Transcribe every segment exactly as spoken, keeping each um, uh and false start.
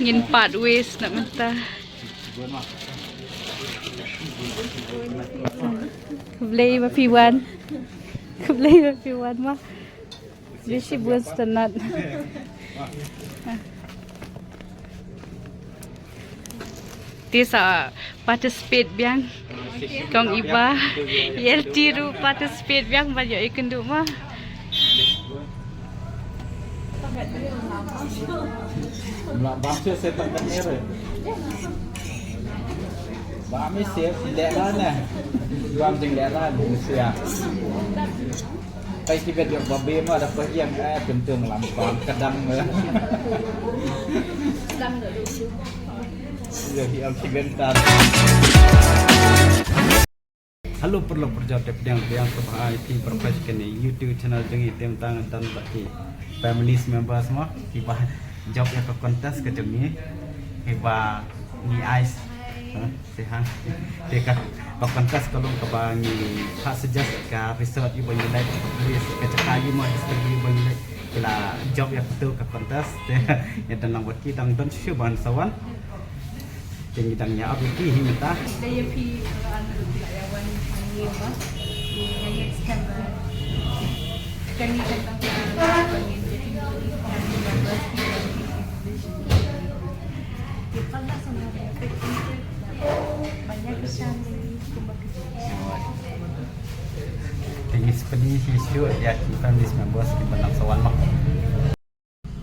Ngin part ways na mynta. Khublei ba phi wan. Khublei ba phi wan ma. Bishi bun sngewtynnat. Te sa participate biang. Kong Iba. Ïa ti ruh participate biang ban ïoh ïakynduh ma. Mla bam shuh se tang kan ere. Bam i se lehran eh. Bam jing lehran sia. Kai ki bet ïoh babe ma da pa ïang eh, teng teng lam bam ka dang ma. Ïa hi am ki ben ta. Hello paralok parajor, dep dang dang sngewbha ai phi pyrkhat kane YouTube channel jong i. Te mynta nga don bad ki family members mo, kiba jop ïa ka contest ka jong ngi, kiba ngi ai, ha, te ha, te ka, ka contest ka long kaba ngi ha suggest ka resort ïa ba ngi leit, ka place, ka jaka ïa ma district ïa ba ngi leit, ki la jop ïa katu ka contest. Te ngi don lang bad ki, dang don shuh ban sa wan. Te ngi dang ïa update hi mynta. Da ïa phi, uh, an ruh phi la ïa wan hangne ba. Ngan next time ba. Kane kan tang ka ba ngin jia family members ki ba ngi English. Ki pala sama da effective. Banyak kesan ni kumba kerja. Te ngi sngewbha hi shuh ïa ki family members ki ba nang sa wan ma.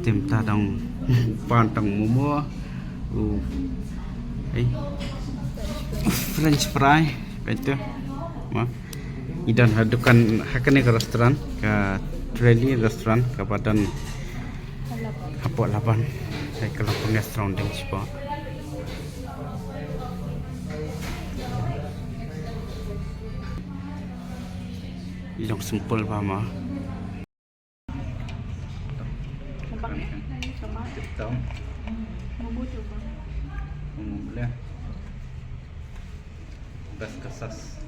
Te mynta dang pan tang momo. U, eh, French fry. Peit tu. Ma. Ngi don ha dukan ha kane ka restaurant, ka Trelly restaurant, kaba don hapoh Laban. Hai ka long pynïaid surrounding shapoh. I long simple bha ma. Abang, eh? Sama. Tong. Momo tu, bang. Momo boleh. Best ka sauce.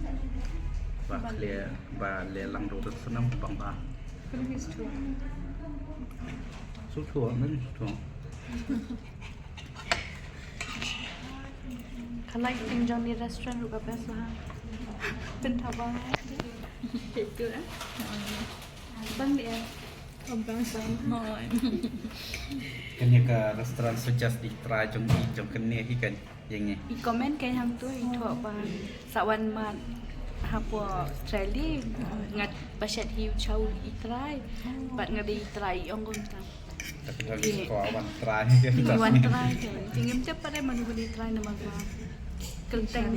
Ba clear, ba le lang ro ro senam bang ba. Kena history. Susu, men susu. Ka lighting jong ni restaurant ruh ka best lah. Pynthaba. Itu, eh? Bang dia. Oh, bang, bang. Hooid. Kane ka restaurant suggest di try jong i jong kane hi kan. Ïa ngi. I comment kan hangtu i thoh ba sa wan mat hapoh Trelly, ngat ba shet hi u chaw i try. Bad nga dei i try i ong kumta. Tapi wan try. Wan try kan. Te ngim tip pat mano ba dei try namar ba kylteng.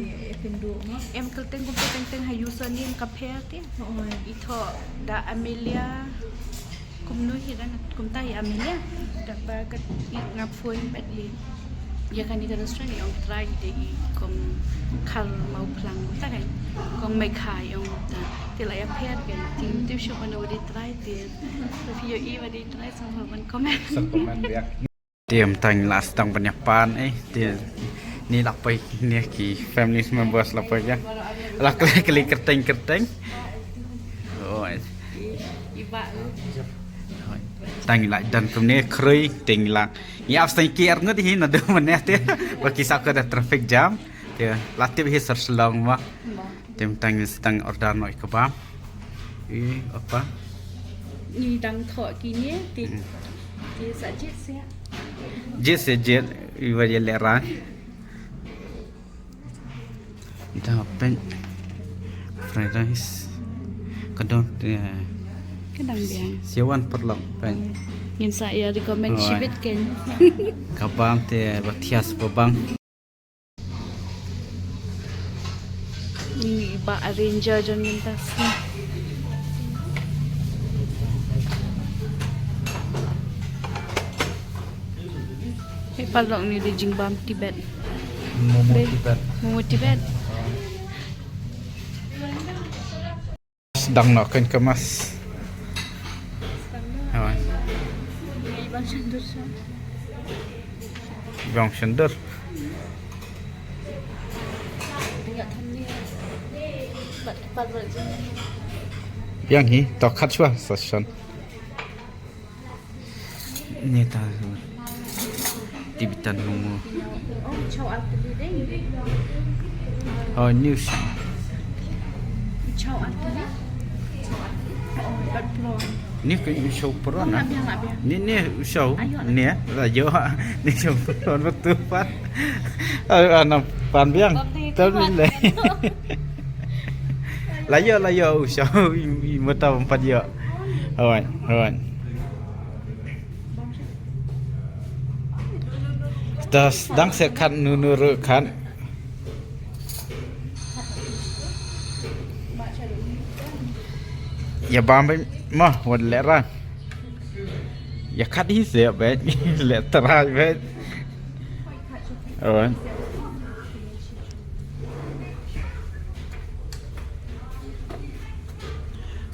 Em kylteng kumta teng teng ha username ka pher te. I thoh da Amelia. Kumno hi dang kumta hi Amelia. Da ba ka i nga phone bad i. Ïa kane ka restaurant i ong try de i kong Khar Mawphlang kumta kan. Kong Mekha i ong kumta. Te la ïa pher kan. Te ngim tip shuh mano ba dei try te. Te phi ïohi ba dei try sngewbha ban comment. Sa comment biang. Te mynta ngi la sdang ban ïa pan eh. Te ni la poi ne ki family members la poi ïa. La kylli kylli kyrteng kyrteng. Oi. Tang la dan kumne khrui teng la. Ngi ap sdang ki ar ngut hi naduh mynne te. Ba ki sa ka da traffic jam. Te la tip hi sar Shillong ma. Te mynta ngi sdang order noh ïa kaba. I apa? Ngi dang thoh kine te. Te sa jied seh. Jied seh jied i ba ïa lehrain. Da pyn fried rice. Ka don te. Ka dang biang. Siawan paralok pyn. Ngin sa ïa recommend shibit ken. Ka bam te ba thiah ba bang. Ni ba arranger jong ngi ta sni. Hei paralok ni dei jingbam Tibet. Momo Tibet. Momo Tibet. Sdang noh kan ka mas. Hawan. Bang shandur. Yang hi to khat shwa sa shan. Ni ta. Tibetan Momo. Oh, chow alkali dei. Oh, new sound. Chow alkali. Oh, dot prawn. Ni ka u show prawn, ah? Lah biang, lah biang. Ni, ni u show. Ayo, lah. Ni, eh? Lah, yo. Ni show prawn betul, Pat. Ah, ah, na pan biang. Tapi le. Lah, yo, lah, yo, u show. I, i mata empat, yo. Alright, alright. Kita sedang sekat nunu rekat. Ya bam mah, wat leran. Ya kat hi se bet, let terai bet. Alright.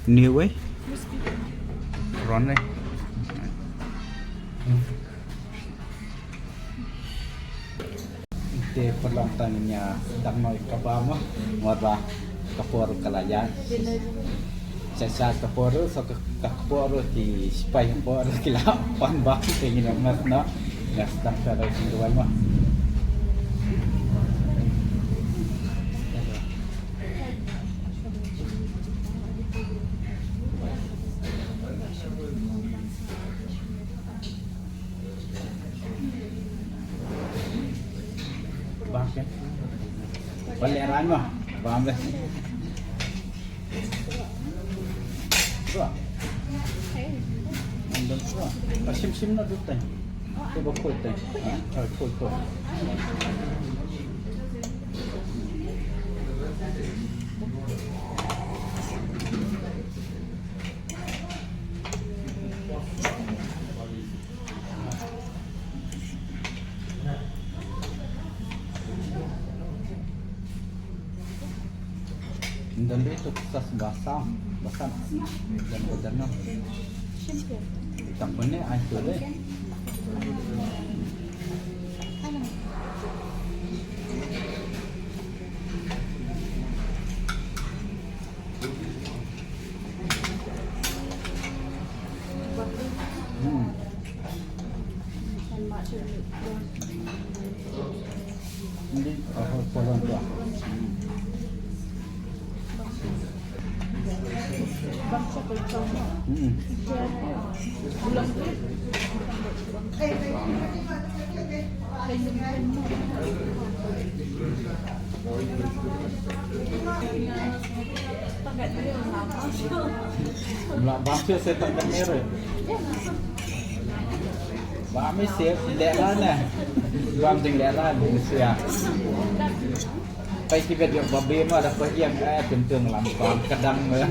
Ni wei. Ron ni. Te paralok, tang ïa dang noi kaba mo, mo ba ka por ka la ïaid. Sa sa ka por, so ka, ka por ki sipai ka por ki la pan ba te ngin mas no. Ngas dang ka dau sing duwai mo. Bam ke? Balik ran mo. Bam deh. Bro. Sim sim na dutai. Coba koi tai. Ah, koi koi. Ndalei tu sas basam, basam. Dan badan no. Tak bene ai tu deh. Hmm. Hindi, ako, polong ko. Hmm. Hmm. Mla bam sha se tang ka mere. Bam i se lehra ne. Bam ding lehra ne sia. Pai ki bet yok babe ma da pa hiam eh tyntung lam bam ka dang me.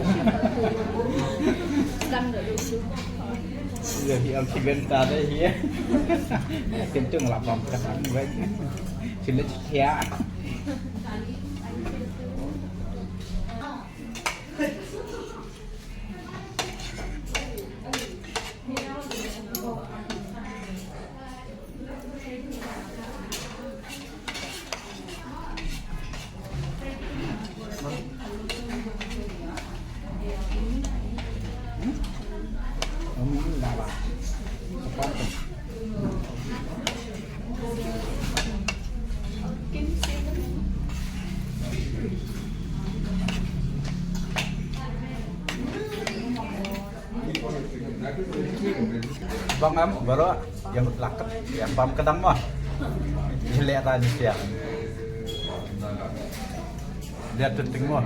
Dang da lu. Ïa hi am ki benta dei hi. Tyntung lam bam ka dang me. Sila chia. Bang am baroh ïa mut lakat ïa bam ka dang mo. Ïa leh ra ni sia. Dia tu ting mo.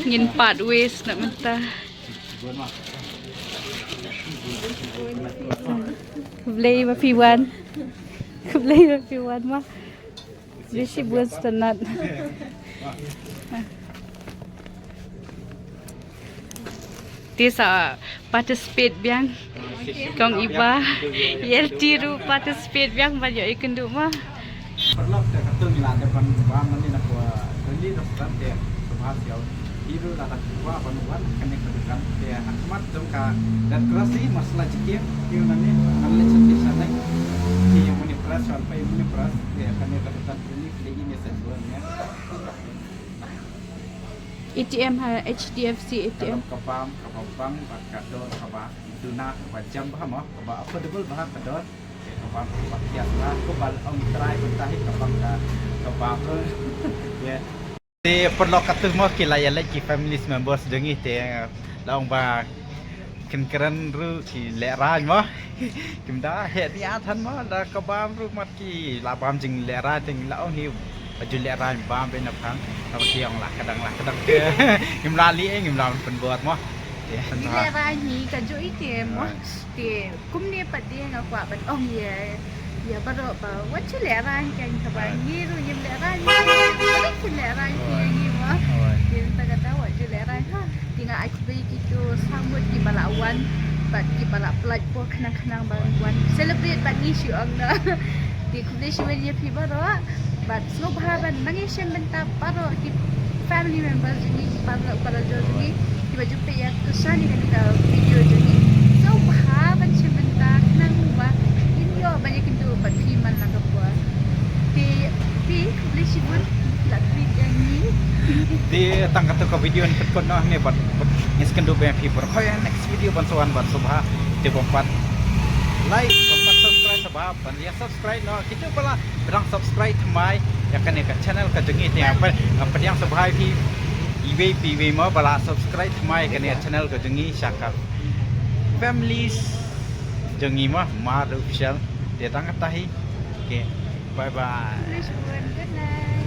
Ngin part ways na mynta. Khublei ba phi wan. Khublei ba phi wan ma. Bishi bun sngewtynnat. Te sa participate biang. Kong Iba. Yelti ruh participate biang ban ïoh ïakynduh ma. Paralok te katto ngi la dep ban wan mane na ka rally restaurant te sngewbha siaw. Hi ruh la da kwah ban wan kane ka dukan te ha khmat jong ka Red Cross hi masala chicken. Te nane ngan leit sha te sha nai. Te ïa mane press wan pa ïa mane press te kane ka dukan te ngi leit. A T M ha, H D F C A T M. Ka bam, ka bam bang bad ka dor kaba duna, kaba jam bha mo, kaba affordable bha ka dor. Ka bam kaba kiad bha, kaba ong trai bynta hi ka bam ka, ka bam. Te paralok, katto mo ki la ïaleit ki family members jong ngi, te la ong ba kin kren ruh ki lehraiñ mo. Kim da heh ïa than mo, da ka bam ruh mat ki la bam jinglehraiñ, te la ong hi ba ju lehraiñ bam beit na phang. Ka ba ki ong la ka dang, la ka dang. Kim la leh, kim la pynbor mo. Te Lehraiñ hi ka ju i te mo. Te kumne pat de nga kwah ban ong ïa, ïa baroh ba wat ju lehraiñ, kan, kaba ngi ruh ngim lehraiñ, baroh ki lehraiñ ki ngi mo. Te ta kata wat ju lehraiñ ha. Te nga ai khublei kito samut kiba la wan bad kiba la pynlait por khnang khnang ban wan celebrate bad ngi, shu ong na. Te khublei shibun ïa phi baroh. Bad sngewbha ban nang ïashem bynta baroh ki family members jong ngi, ki paralok parajor jong ngi kiba ju peit ïa kyrshan ïa kane ka video jong ngi. Sngewbha ban shem bynta khnang ba kin ïoh ban ïakynduh bad phi man la ka por. Te phi khublei shibun la peit ïa ngi. Te tang katto ka video ngan pynkut noh hangne bad, bad ngin sa ïakynduh bad phi baroh ha next video ban sa wan bad sngewbha. Te bym pat like, bym pat subscribe, sngewbha ban ïa subscribe noh. Kito ba la pdiang subscribe thymmai ïa kane ka channel ka jong ngi, te nga pdiang sngewbha ïa phi iwei pa iwei mo ba la subscribe thymmai ïa kane ka channel ka jong ngi sha ka families jong ngi mo, Mar Official. Te tang kata hi. Okay. Bye bye. Khublei shibun, good night.